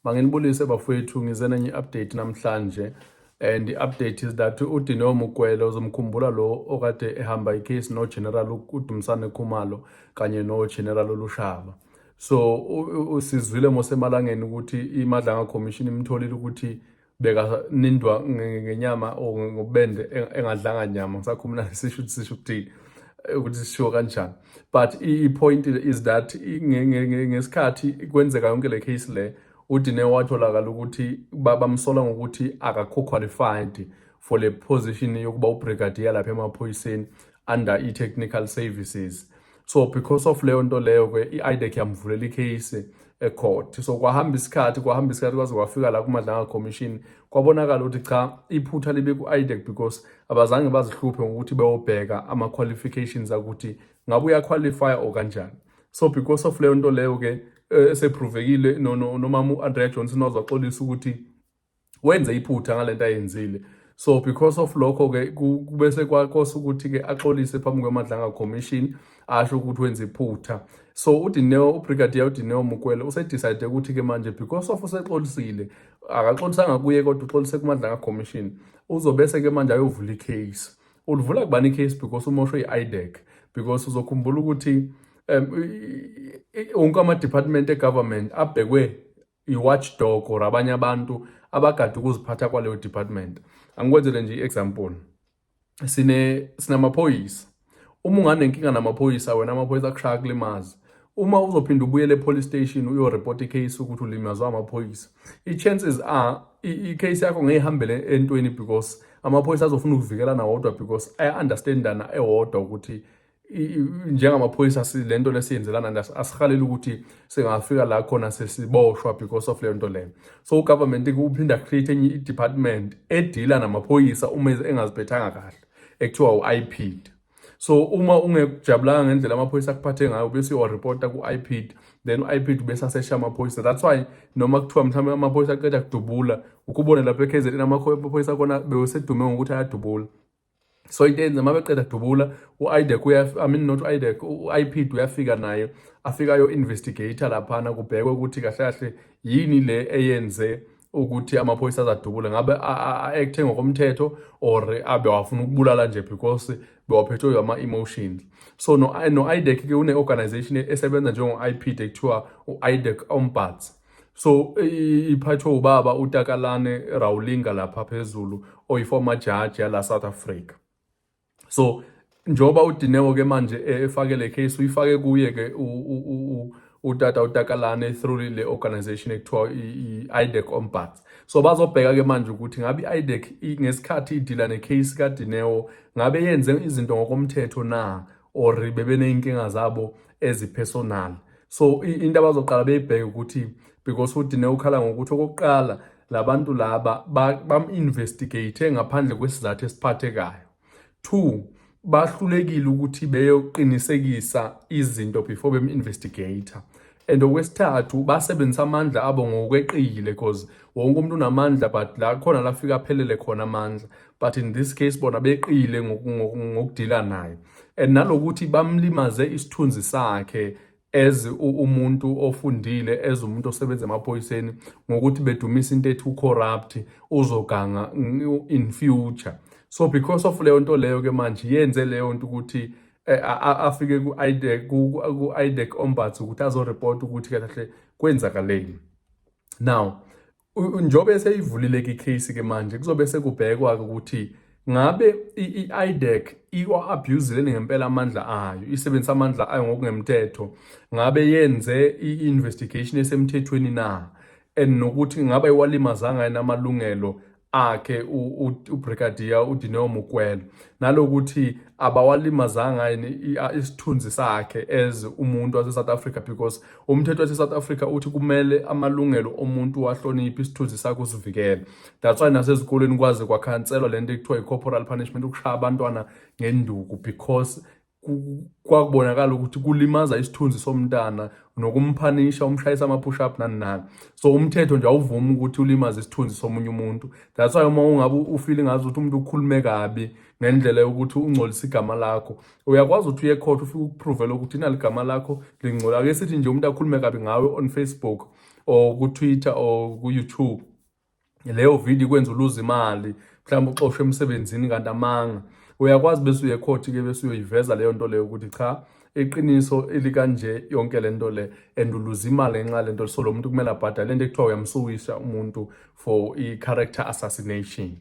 Manginibulise bafowethu, ngize nenye i-update namhlanje, and i-update is that uDineo Mokwele, uzomkhumbula lo okade ehamba i-case no-General uDumisane Khumalo kanye no-General Olushaba. So sizwile mosemalangeni ukuthi iMadlanga Commission imtholile ukuthi bekanindwa ngenyama or ngobende engadlanga nyama. Ngisakhuluma sisho ukuthi sisho ukuthi ukuthi sishiwo kanjani, but i-point is that ngesikhathi kwenzeka yonke le case le, uDineo watholakala ukuthi bamsola ngokuthi akakho qualified for le position yokuba ubrigadier lapha emaphoyiseni under i-technical services. So because of leyo nto leyo ke, i-IDAC yamvulela i-case ecourt. So kwahamba isikhathi, kwahamba isikhathi, kwaze kwafika la kuMadlanga Commission. Kwabonakala ukuthi cha, iphutha libe ku-IDAC because abazange bazihluphe ngokuthi beyobheka ama-qualifications akuthi ngabe uyaqualify or kanjani. So because of leyo nto leyo ke, eseprovekile nomama u-Andrea Johnson wazaxolisa ukuthi wenze iphutha ngalento ayenzile. So because of lokho ke, kubese kwakosa ukuthi ke axolise phambi kweMadlanga Commission, asho ukuthi wenze iphutha. So uDineo, uBrigadier uDineo Mokwele usedecide ukuthi ke manje, because of usexolisile, akaxolisanga kuye kodwa uxolise kuMadlanga Commission, uzobese ke manje ayovula icase. Ulivula kubani icase? Because umoshwe i-IDAC, because uzokhumbula ukuthi wonke ama-department e-government abhekwe i-watchdog or abanye abantu abagade ukuziphatha kwaleyo department. Angikwenzele nje i-example, sinamaphoyisa. Uma unganenkinga namaphoyisa wena, amaphoyisa akushaya kulimaza, uma uzophinda ubuyele e-police station uyoreport icase ukuthi ulimazwe amaphoyisa, i-chances are i-case yakho ngeke ihambele entweni because amaphoyisa azofuna ukuvikelana wodwa, because aya-understandana ewodwa ukuthi njengamaphoyisa lento lesiyenzelana, asihaleli ukuthi singafika la khona sesiboshwa because of leyo nto leyo. So ugovernment uphinda create enye i-department edila namaphoyisa uma engaziphethanga kahle, ekuthiwa u-IPID. So uma ungejabulanga ngendlela amaphoyisa akuphathe ngayo, bese uyareporta ku-IPID, then u-IPID bese asesha amaphoyisa. That's why noma kuthiwa mhlawumbe amaphoyisa aqeda kudubula, ukubone lapha e-KZN amaphoyisa khona bewesedume ngokuthi ayadubula. So into eyenza uma beqeda kudubula, u-IDAC uya, I mean, not u-IDAC, u-IPID uyafika naye, afika ayo-investigate laphana, kubhekwe ukuthi kahle kahle yini le eyenze ukuthi amaphoyisa azadubule, ngabe a-acte ngokomthetho or abe wafuna ukubulala nje because bewaphethwe ama-emotions. So no-IDAC ke une-organization esebenza njengo-IPID ekuthiwa u-IDAC Ombuds. So iphathwe ubaba uTakalani Raulinga lapha phezulu, oyi-former judge yala South Africa. So njengoba uDineo ke manje efake le case, uyifake kuye ke utata uTakalane through le organization ekuthiwa i-IDAC Ombuds. So bazobheka ke manje ukuthi ngabe i-IDAC ngesikhathi idila necase kaDineo, ngabe yenze izinto ngokomthetho na or bebeney'nkinga zabo ezipersonal. So into abazoqala beyibheke ukuthi, because uDineo ukhala ngokuthi okokuqala labantu laba bam-investigate ngaphandle kwesizathu esiphathekayo, two, bahlulekile ukuthi beyoqinisekisa izinto before bem-investigate, and okwesithathu, basebenzisa amandla abo ngokweqile, because wonke umuntu unamandla, but la khona lafika aphelele khona amandla, but in this case bona beqile ngokudila naye, and nalokuthi bamlimaze isithunzi sakhe as umuntu ofundile, as umuntu osebenza emaphoyiseni, ngokuthi bedumisa into ethi ucorrupt, uzoganga in future. So because of leyo nto leyo ke manje, yenze leyo nto ukuthi afike ku-IDAC, ku-IDAC Ombuds, ukuthi azoreport ukuthi kahle kahle kwenzakaleni. Now njengoba eseyivulile ke icase ke manje, kuzobe sekubhekwa ke ukuthi ngabe i-IDAC iwa-abusile ngempela amandla ayo, isebenzisa amandla ayo ngokungemthetho, ngabe yenze i-investigation esemthethweni na, and nokuthi ngabe iwalimazanga yini amalungelo akhe uBrigadier uDineo Mokwele, nalokuthi abawalimazanga yini isithunzi sakhe as umuntu wase South Africa, because umthetho wase South Africa uthi kumele amalungelo omuntu wahloniphe, isithunzi sakhe usivikele. That's why nasezikolweni kwaze kwakhanselwa lento ekuthiwa i-corporal punishment, ukushaya abantwana ngenduku, because kwakubonakala ukuthi kulimaza isithunzi somntana nokumphanisha, umshayisa ama-push up, nani nani. So umthetho nje awuvumi ukuthi ulimaze isithunzi somunye umuntu. That's why uma ungabe ufeel ngazi ukuthi umuntu ukhulume kabi ngendlela yokuthi ungcolisa igama lakho, uyakwazi ukuthi uye ecourt, ufike ukuprovela ukuthi inali igama lakho lingcola. Ake sithi nje umuntu akhulume kabi ngawe on Facebook. or ku-Twitter or ku-YouTube, leyo video ikwenza uluze imali, mhlawumbe uxoshwe emsebenzini, kanti amanga, uyakwazi bese uye court-ke, bese uyoyiveza leyo nto leyo ukuthi cha, iqiniso elikanje yonke le nto le, and uluze imali ngenxa le nto, so lo muntu kumele abhadale. Lento ekuthiwa uyamsuwisha umuntu for i-character assassination.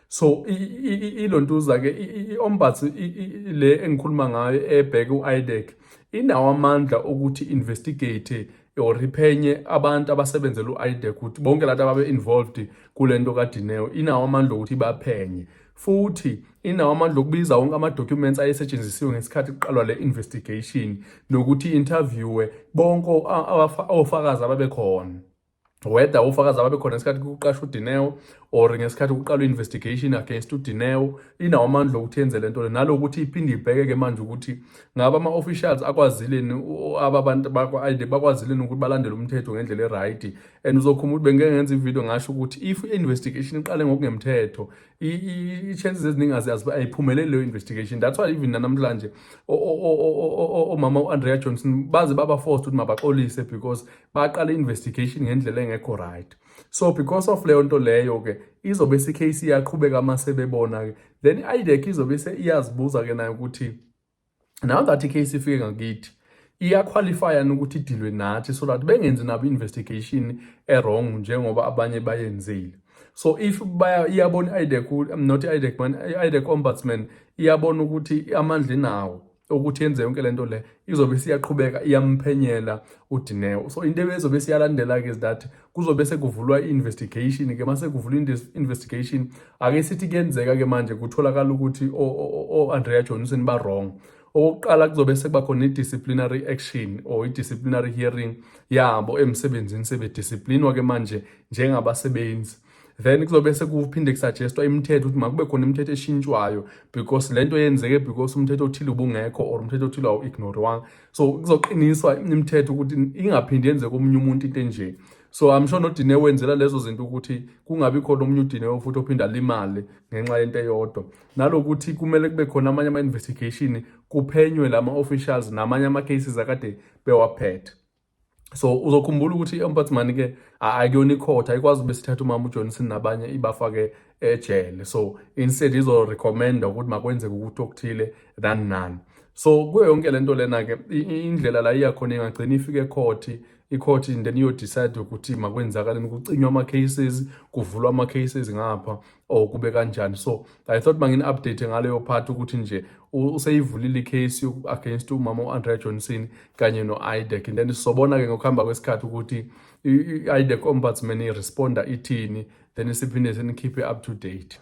So ilontuza-ke i-ombuds le engikhuluma ngayo ebheke u-IDAC inawo amandla ukuthi investigate or iphenye abantu abasebenzela u-IDAC, ukuthi bonke labo ababe involved kule nto kaDineo, inawo amandla ukuthi ibaphenye. Futhi inawo amandla okubiza wonke ama-documents ayesetshenzisiwe ngesikhathi kuqalwa le investigation, nokuthi i-interviewe bonke ofakazi ababekhona, whether ofakazi ababekhona ngesikhathi kuqashwa uDineo or ngesikhathi kuqalwa i-investigation against uDineo. Inawo amandla okuthi yenze le nto le, nalokuthi iphinde ibheke-ke manje ukuthi ngabe ama-officials akwazileni, aba bantu bakwa-IDAC bakwazileni ukuthi balandele umthetho ngendlela e-right. And uzokhumbula ukuthi bengike ngenza ividiyo ngasho ukuthi if i-investigation iqale ngokungemthetho, i-chances eziningi ayiphumeleli leyo investigation. That's why even nanamhlanje omama u-Andrea Johnson baze baba forced ukuthi mabaxolise, because baqala i-investigation ngendlela engekho right. So because of leyo nto leyo-ke, izobe isi-case iyaqhubeka. Uma sebebona-ke, then i-IDAC izobe iyazibuza-ke nayo ukuthi now that i-case ifike ngakithi, iya-qualify ukuthi idilwe nathi, so that bengenzi nabo i-investigation e-wrong njengoba abanye bayenzile. So if baya iyabona i-IDAC, not i-IDAC man, i-IDAC ombudsman iyabona ukuthi amandla inawo ukuthi yenze yonke lento le, izobe siyaqhubeka iyamphenyela uDineo. So into ezobe siyalandela-ke is that kuzobe sekuvulwa i-investigation-ke. Mase kuvulwa i-investigation, ake sithi kuyenzeka-ke manje kutholakala ukuthi o-Andrea Johnson ba-wrong. Okokuqala, kuzobe sekuba khona i-disciplinary action or i-disciplinary hearing yabo emsebenzini, sebedisciplinwa-ke manje njengabasebenzi. Then kuzobe sekuphinde kusuggestwa imithetho ukuthi makube khona imithetho eshintshwayo, because lento yenzeke because umthetho othile ubungekho or umthetho othile awu-ignore-wanga. So kuzoqiniswa imithetho ukuthi ingaphindi yenzeke omunye umuntu into enje. So I'm sure noDineo wenzela lezo zinto ukuthi kungabi khona omunye uDineo futhi ophinda alimale ngenxa yento eyodwa, nalokuthi kumele kube khona amanye ama-investigation, kuphenywe lama-officials namanye ama-cases akade bewaphethe. So uzokhumbula ukuthi i-ombudsman-ke akuyona i-court, ayikwazi ube sithatha umama uJohnson nabanye ibafake ejele. So instead izo-recommenda ukuthi makwenzeke ukuthi okuthile than none. So kuyo yonke lento lena-ke, indlela la iyakhona, ingagcina ifike ecourt, i-court then iyo-decide ukuthi makwenzakaleni, kucinywa ama-cases, kuvulwa ama-cases ngapha, or kube kanjani. So I thought mangini-update ngaleyo part ukuthi nje useyivulile i-case against umama u-Andrea Johnson kanye no-IDAC, and then sizobona-ke ngokuhamba kwesikhathi ukuthi i-IDAC ombudsman iresponda ithini, then siphinde senikhiphe up to date.